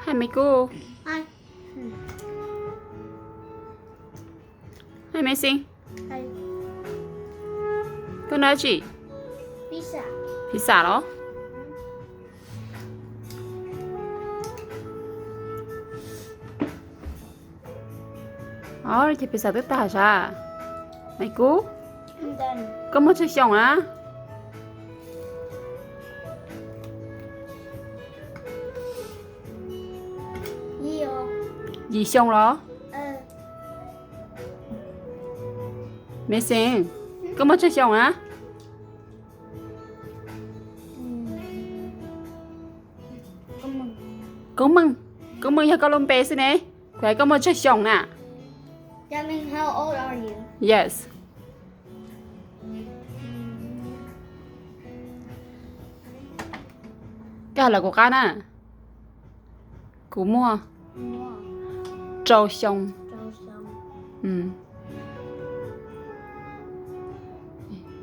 Hi Maiv Kub. Hi Maiv Xeeb. Koj noj dab tsi? Pizza los? Ces pizza twb tag sav. Maiv Kub, koj muaj tsawg xyoo na? Yim xyoo los? Maiv Xeeb, koj muaj tsawg xyoo na? Koob Meej, Koob Meej yog koj lub npe xwb ne. Kuv hais koj muaj tsawg xyoo na? Yes. Koj hais los kuv qab na. Kuv muaj rau xyoo.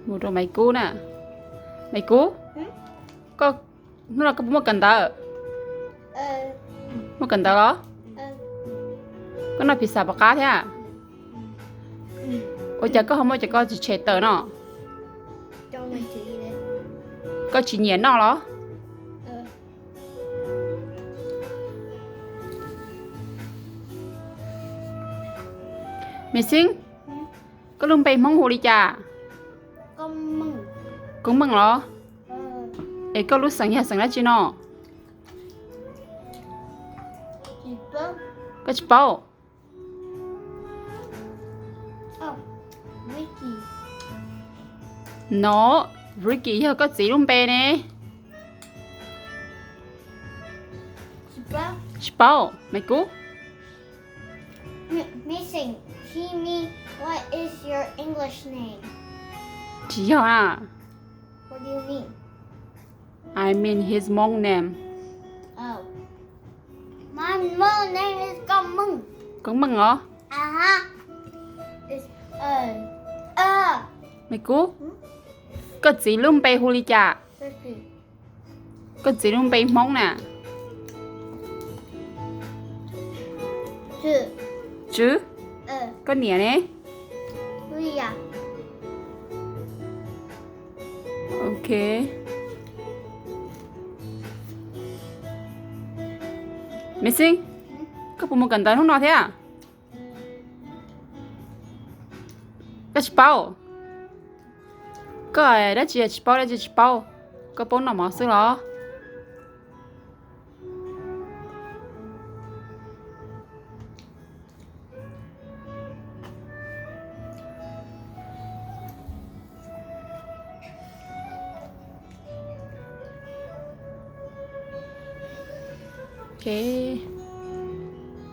Mus rau Maiv Kub na. Maiv Kub, koj, hnub no koj puas muaj kawm ntawv? Muaj kawm ntawv los? Koj noj pizza puas qab thiab? Ua cas koj ho muaj cov koj tsis tshem tawm no? Koj tsis nyiam noj los? Maiv Xeeb, koj lub npe Hmoob hu li cas? Koob Meej los? Es koj lub xeem yog xeem dab tsi no? Koj tsis paub? No, Ricky yog koj txiv lub npe ne. Tsis paub, Maiv Kub? Tsis yog a. I mean his Hmong name. Koob Meej os. Maiv Kub, koj txiv lub npe hu li cas? Koj txiv lub npe Hmoob na? Tswv. Koj niam ne? Ok. Maiv Xeeb, koj puas mus kawm ntawv hnub no thiab? Koj tsis paub? Koj dab tsi tsis paub, dab tsi tsis paub? Koj paub noj mov xwb los?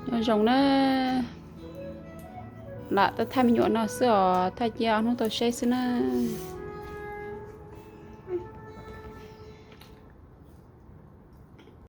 Nyob zoo na. Lam tuaj thaij me nyuam no xwb os, thaij cia ob hnub tau seb xwb na.